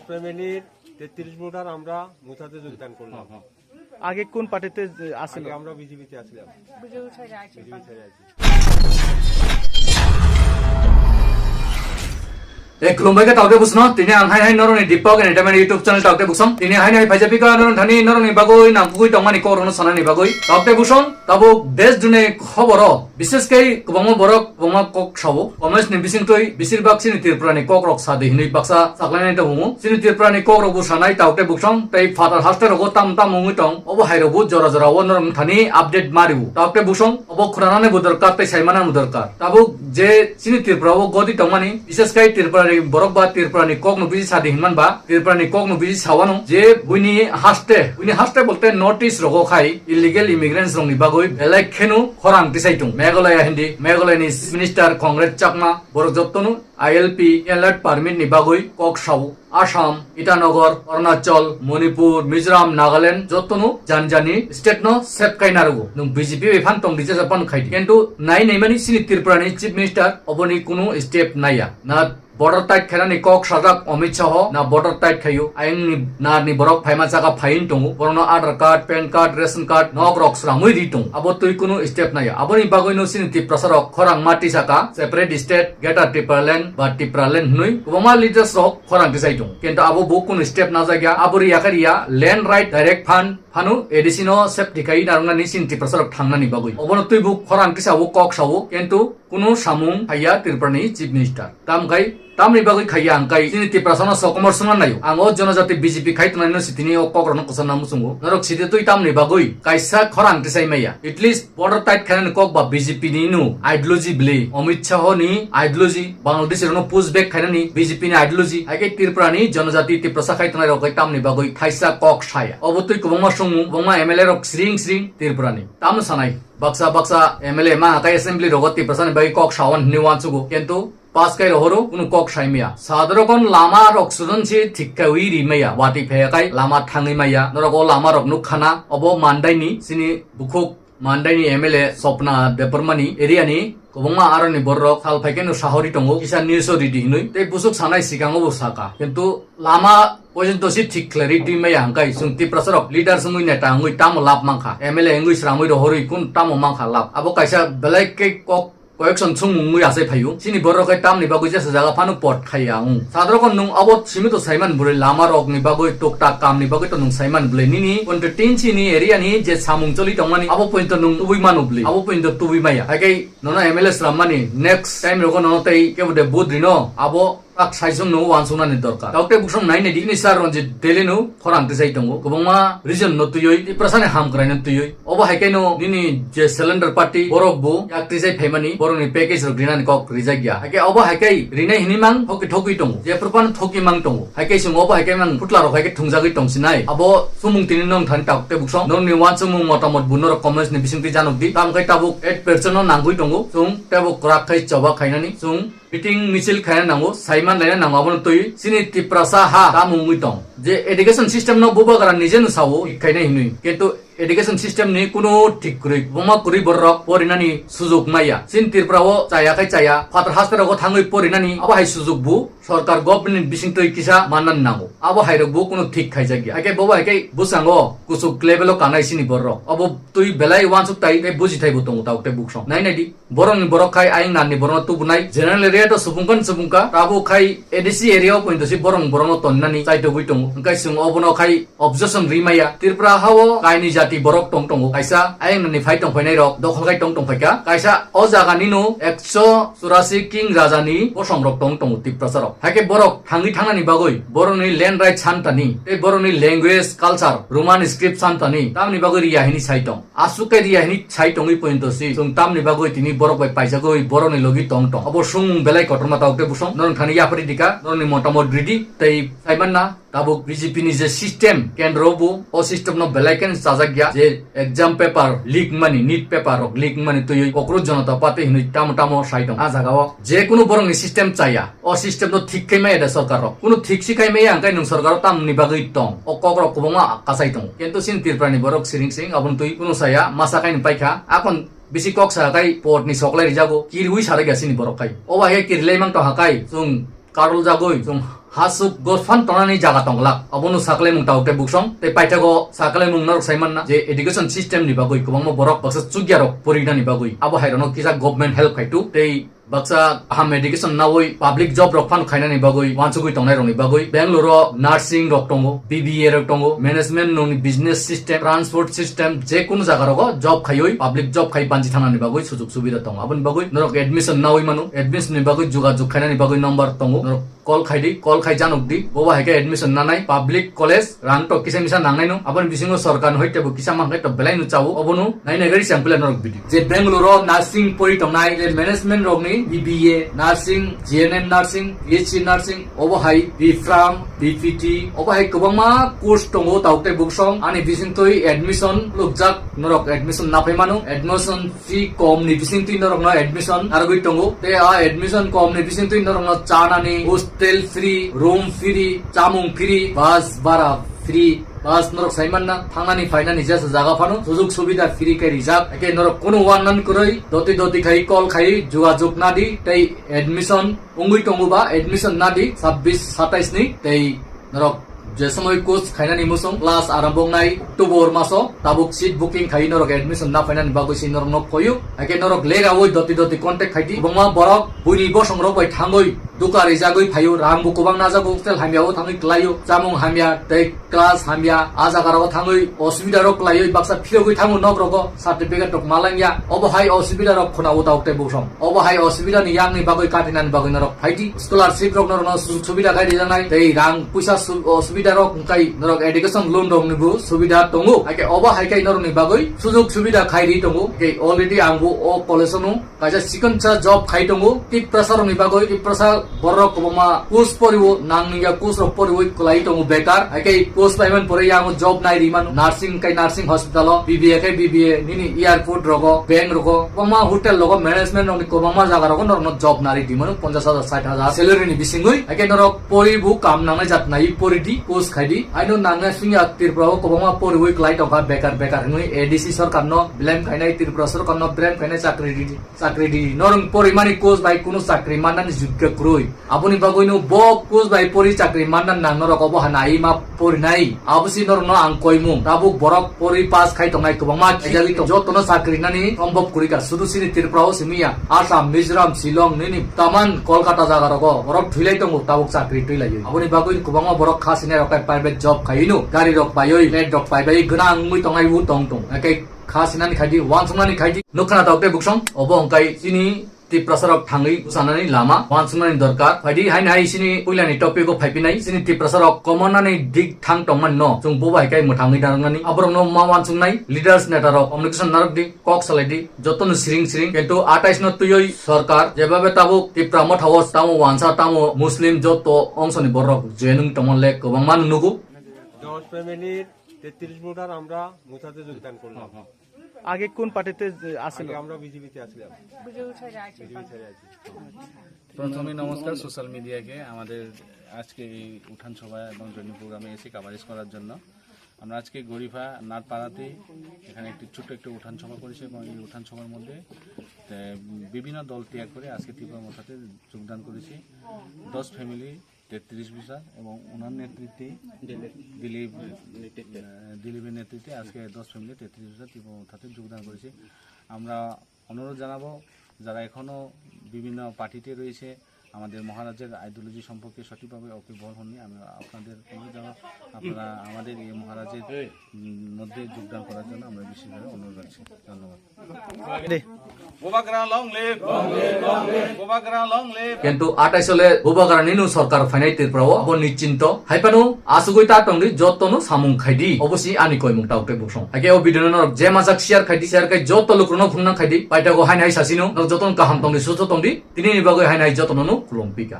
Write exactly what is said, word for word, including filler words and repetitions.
ফ্যামিলির তেত্রিশ ভোটার আমরা মুসাতে যোগদান করলাম। আগে কোন পার্টিতে, এ, আসিল? আগে আমরা বিজেপিতে আসলাম। বিজেপি ছেড়ে আছি। বিজেপি ছেড়ে আছি। Ek khulumbai khe taote busno, tini ang hai hai noroni Deepak Entertainment YouTube channel taote busong. Tini hai hai phaijapika noroni thani noroni bagoi nangkukui tongmani kokrokno sanani bagoi. Taote busong, tabuk desh dune khoboro, bishesh khe kwbangma borok, kwbangma kok sao. Comments ni bisingtwi, bisir bak chini Tripura ni kokrok sadi hinwi baksa saklainai tongo. Chini Tripura ni kokrok bo sanai taote busong, tei phatar haste rogo tam tam wngwi tong. Obo hai rogo jora jora o noroni thani update mario. Taote busong, obo khwnanani bo dorkar, tei saimana bo dorkar. Tabuk je chini Tripura o godi tongmani, bishesh khai Tripura ni borok ba Tripura ni kok no bisi sadi hinman ba, Tripura ni kok no bisi sawano, je buini haste, buini haste bolte notice rogo khai illegal immigrants rok ni bagoi belai kheno khorang tisai tung. Meghalaya hindi, Meghalaya ni Chief Minister Conrad Chakma, borok jottonu I L P, Inland Permit ni bagoi kok sao. Assam, Itanagar, Arunachal, Manipur, Mizoram, Nagaland, jotono jani jani state no sep kai narugo. Nwng B J P bai phan tong di jesa pan khai di. Kintu nai nai mani chini Tripura ni Chief Minister oboni kunu step naiya. Na border tight khainani kok sajak Amit Shah, na border tight khaio. Ayang ni nar ni borok phaima jaga phain tongo. Borokno Aadhaar card, pan card, ration card, nok rok sramwi ri tong. Abo twi kunu step naiya. Aboni bagwi no chini Tiprasa rok khorang mati saka, separate state, Greater Tipraland ba Tipraland hinwi kwbangma leaders rok khorang tisai tongo. Kintu abo bo kunu step najak ya, abo riya khe riya, land right direct fund phano A D C no sep tikai narwknani chini Tiprasa rok thangnani bagwi. Obono twi bo khorang tisao kok sao, kintu kunu samung khaiya Tripura ni Chief Minister. Tam khai, tamni bagwi khaiya ang khai chini Tiprasa no sokomor songna naio. Ang o jonojati B J P khai tongnai no sitini o kok rokno kwchangna muchungo. Norok sidi twi tamni bagwi kaisa khorang tisai maya. At least border tight khainani kok ba B J P ni no ideology bwle, Amit Shah ni ideology, Bangladesh rokno push back khainani B J P ni ideology, hai khe Tripura ni jonojati Tiprasa khai tongnai rok hai tamni bagwi thaisa kok saya. Obo twi kwbangma songmung, kwbangma M L A rok sring sring Tripura ni. Tamo sanai, baksa baksa M L A ma hai khe assembly rogo Tiprasa ni bagwi kok sawan hinwi wansugo. Kintu pass kai rohoro kunu kok sai maya. Sadorokon lama rok sudon si thik kai wi ri maya. Wati phaya kai lama thangwi maya. Norok o lama rok nuk khana. Obo Mandai ni chini bukhuk Mandai ni M L A Swapna Debbarma ni area ni kwbangma aroni borok sal phai khe no sahori tongo, kisa news o ridi hinwi. Tei busuk sanai sikango bo saka. Kintu lama pojonto si thik khlai ri twi maya hangkai. Chwng Tiprasa rok leader wngwi neta wngwi tamo lab mankha. M L A wngwi sramwi rohorwi kun tamo mankha lab. Abo kaisa belai khe kok koyekson songmung wngwi achai phaio. Chini borok khe tamni bagwi jesa jaga phano pot khaiya wng. Sadorokon nwng abo simi to saiman bwrwi lama rokni bagwi tuktak kamni bagwi to nwng saiman bwlwi nini constituency ni area ni je samung choli tongmani abo pointo nwng tubui mano bwlwi. Abo pointo tubui maya. Hai khe nono M L A srammani next time rogo nono tei kebo de budri no abo tak saisong no wansuknani dorkar. Taote busong nai nai di. Nini sir Ranjit Daily no khorang tisai tongo. Kwbangma region no twiwi, Tiprasa ni hamkrai no twiwi. Obo hai khe no nini je cylinder party borok bo yak tisai phaimani, borok ni package rok rinani kok rijak ya. Hai khe obo hai khe rinai hinwi mang thoki thoki tongo. Je propan thoki mang tongo. Hai khe chwng obo hai khe mang phutla rok hai khe thungjagwi tong sinai. Abo sumung tini nong thani taote busong. Nong ni wansukmung motamot bo norok comments ni bising twi janok di. Tam khai tabuk eight percent no nangwi tongo. Chwng tebo kwrak khai choba khainani. Chwng meeting misil khaina nango, saiman laina nango, abono twi chini Tiprasa ha tamo wngwi tong. Je education system no bubagra nije no sao, khaina hinwi. Kintu education system ni kuno thik kwrwi, buma kwrwi borok porinani sujok maya. Chini Tripura o chaya khai chaya, phatar haste rogo thangwi porinani, abo hai sujok bo sorkar government ni bising twi kisa manna nango. Abo hai rok bo kuno thik khaijak ya. Hai khe bobo hai khe bwskango kuchuk level o kanai chini borok. Abo twi belai wansuk tai tei buji thai bo tongo taote busong. Nai nai di. Borokni borok khai ayang nani borokno tubunai. General area to subungkha ni subungkha. Tabuk khai A D C area o pointo si borokni borokno tonnani chaitogwi tongo. Hwnkhe chwng obono khai objection rimaya. Tripura hao kaini jati borok tong tongo. Kaisa ayang nani phai tong phainai rok dokhol khai tong tong phaikha. Kaisa o jaga nino ekso churasi king raja ni bosong rok tong tongo Tiprasa rok. Haikhe borok thangwi thangnani bagwi borokni land right santani tei borokni language, culture, Roman script santani tamni bagwi riya hini sai tong. Aswk khe riya hini sai tongwi pointo si chwng tamni bagwi tini borok bai paijagwi borokni logi tong tong. Abo songmung belai kotorma taote busong. Norok thani yapri dika, norokni motamot ridi tei saimanna tabuk B J P ni je system kendro bo o system no belai khe chajak ya je exam paper leak mani, nit paper rok leak mani twiwi kokrok Janata Party hinwi tamo tamo sai tong. A jaga o je kunu borokni system chaya. O system no thik khai maya da sorkar rok. Kunu thik si khai maya hwnkhe nwng sorkar o tamni bagwi tong. O kok rok kwbangma kasai tongo. Kintu chini Tripura ni borok siring siring aboni twi kunu saya masa khai ni paikha. Akon bisi kok sa khai pot ni soklai rijago. Kirwi sarai ga chini borok khai. O bai khe kirilai mang tong hakai. Chwng karol jagoi. Chwng Hasuk gophan tongnani jaga tongglak. Abono sakalaimung tabuk tei buksong. Tei paithago sakalaimung norok sai manna je education system ni bagwi kwbangma borok baksa chukya rok porinani bagwi. Abo hai rokno kisa government help khaitu. Tei baksa aham education nawi public job rok phan khainani bagwi wansugwi tongnai rokni bagwi. Bangalore o nursing rok tongo, B B A rok tongo, management nokni business system, transport system, je kunu jaga rogo job khaiwi public job khai banchi thangnani bagwi sujug subida tongo. Aboni bagwi norok admission nawi mano, admission ni bagwi jogajog khainani bagwi number tongo. Norok call khaidi, call khai janok di, bobo hai khe admission nanai, public college, rang to kisa misa nangnai no, aboni bisingo sorkar no hoite bo kisa ma hwnkhe to belai no chao, obono nai nai gari sampla norok video. Je Bangalore o nursing pori tongnai, je management rokni B B A, nursing, G N M nursing, B H C nursing, obo hai B Pharm, B P T, obo hai kwbangma course tongo tabuk tei buksong, ani bisingtwi admission lukjak, norok admission naphai mano, admission fee kom ni bisingtwi norokno admission narwgwi tongo. Tei a admission kom ni bisingtwi norokno chanani hostel free, room free, chamung free, bus bara free, bus norok sai manna, thangnani phainani jesa jaga phano sujug subida free khe rijak. Eke norok kunu wannani kwrwi doti doti khai call khai jogajog nadi tei admission wngwi tongo ba admission nadi sabbish satais ni tei norok je somoi course khainani musung class arambongnai October maso tabuk seat booking khai norok admission na phainani bagwi si norok nok koyu. Haikhe norok lerawi doti doti contact khaidi. Kwbangma borok buini bosong rok bai thangwi duka rijagwi phaio, rang bo kwbang najago, hostel hamya o thangwi klaio, chamung hamya tei class hamya, a jaga rogo thangwi osubida rok klaiwi baksa phirogwi thango nok rogo, certificate rok malangya. Obo hai osubida rok khuna o tabuk tei buksong. Obo hai osubida ni yang ni bagwi katinani bagwi norok phaidi. Scholarship rok norokno sujug subida khai rijaknai tei rang puisa su-, osubida rok wngkai norok education loan rok ni bo subida tongo. Haikhe obo hai kai norok ni bagwi sujug subida khai ri tongo. Haikhe already ang bo o college o no kaisa chikonsa job khai tongo. Tiprasa rok ni bagwi Tiprasa borok kwbangma course porio, nangya course rok poriwi kwlai tongo bekar. Haikhe course paiman pore yang job nai ri mano. Nursing kai nursing hospital o, B B A kai B B A, nini airport rogo, bank rogo, kwbangma hotel rogo management rokni kwbangma jaga rogo norokno job nari di mano, ponchash hajar, sait hajar salary ni bisingwi. Haikhe norok pori bo kam nangnai jat nai pori di, course khai di. Aino nangnai singya Tripura o kwbangma poriwi kwlai tongkha bekar bekar hinwi A D C sorkar no blame khainai, Tripura sorkar no blame khainai, chakri di, chakri di. Norok porimani course bai kunu chakri mannani jukya kwrwi. Aboni bagwino bo course bai pori chakri manna nang norok obo hana ai ma porinai. Abosi norokno ang koimung. Tabuk borok pori pass khai tongnai kwbangma khijagwi tong. Jotono chakri nani sombhob kwrwi ka. Sudu sini Tripura o simi ya. Assam, Mizoram, Shillong, nini taman Kolkata jaga rogo borok thwilai tongo tabuk chakri twilaiwi. Aboni bagwi kwbangma borok kha sinai rok kai private job khaino. Gari rok paiwi, flat rok paibai gwnang wngwi tongnai bo tong tong. Haikhe kha sinani khaidi, wansuknani khaidi. Nukha na tabuk tei buksong. Obo wngkai chini Tiprasa rok thangwi bwsanani lama wansuknani dorkar. Phaidi haino hai chini puilani topic o phaipinai. Chini Tiprasa rok komornani dik thang tongmani no chwng bobo hai kai mwthangwi narwknani. Aborokno ma wansuknai leaders neta rok communication narwk di, kok salai di, jotono siring siring. Kintu atais no twiwi sorkar jebabe tabuk Tipra motha o tamo wansa tamo Muslim joto ongsoni borok join wng tongmani le kwbangma nugo. দশ ফ্যামিলির তেত্রিশ ভোটার আমরা মুথাতে যোগদান করলাম। আগে কোন পার্টিতে আছিল? আগে আমরা বিজেপিতে আছিলাম। বিজেপি ছেড়ে আছি। প্রথমে নমস্কার সোশ্যাল মিডিয়াকে, আমাদের আজকে এই উঠান সভা এবং জয়েনিং প্রোগ্রামে এসে কভারেজ করার জন্য। আমরা আজকে গরিফা নাটপাড়াতে এখানে একটি ছোট্ট একটি উঠান সভা করেছি এবং এই উঠান সভার মধ্যে, আহ, বিভিন্ন দল ত্যাগ করে আজকে ত্রিপুরা মথাতে যোগদান করেছি। দশ ফ্যামিলি, তেত্রিশ ভোটার এবং ওনার নেতৃত্বে দিলীপ, আহ, দিলীপের নেতৃত্বে আজকে দশ ফ্যামিলি তেত্রিশ ভোটার ত্রিপুরা মথাতে যোগদান করেছি। আমরা অনুরোধ জানাবো, যারা এখনো বিভিন্ন পার্টিতে রয়েছে, আমাদের মহারাজের আইডিওলজি সম্পর্কে সঠিকভাবে ওয়াকিবহাল হননি। আমি আপনাদের অনুরোধ জানাবো, আপনারা আমাদের এই মহারাজের, উম, মধ্যে যোগদান করার জন্য আমরা বিশেষভাবে অনুরোধ রাখছি। ধন্যবাদ। দে। Bubagra long live! Bubagra long live! Kintu atais o le Bubagra ni no sorkar phainai Tripura o, abo nichinto. Hai phano asugwi ta tongdi, jotono samung khaidi. Obo si ani koimung tabuk tei buksong. Haikhe o video no norok je majak share khaidi, share khai joto lukurokno phunukna khaidi. Paithago haino hai sasino, norok jotono kaham tongdi, susto tongdi. Tini ni bagwi haino hai jotono no khulum pika.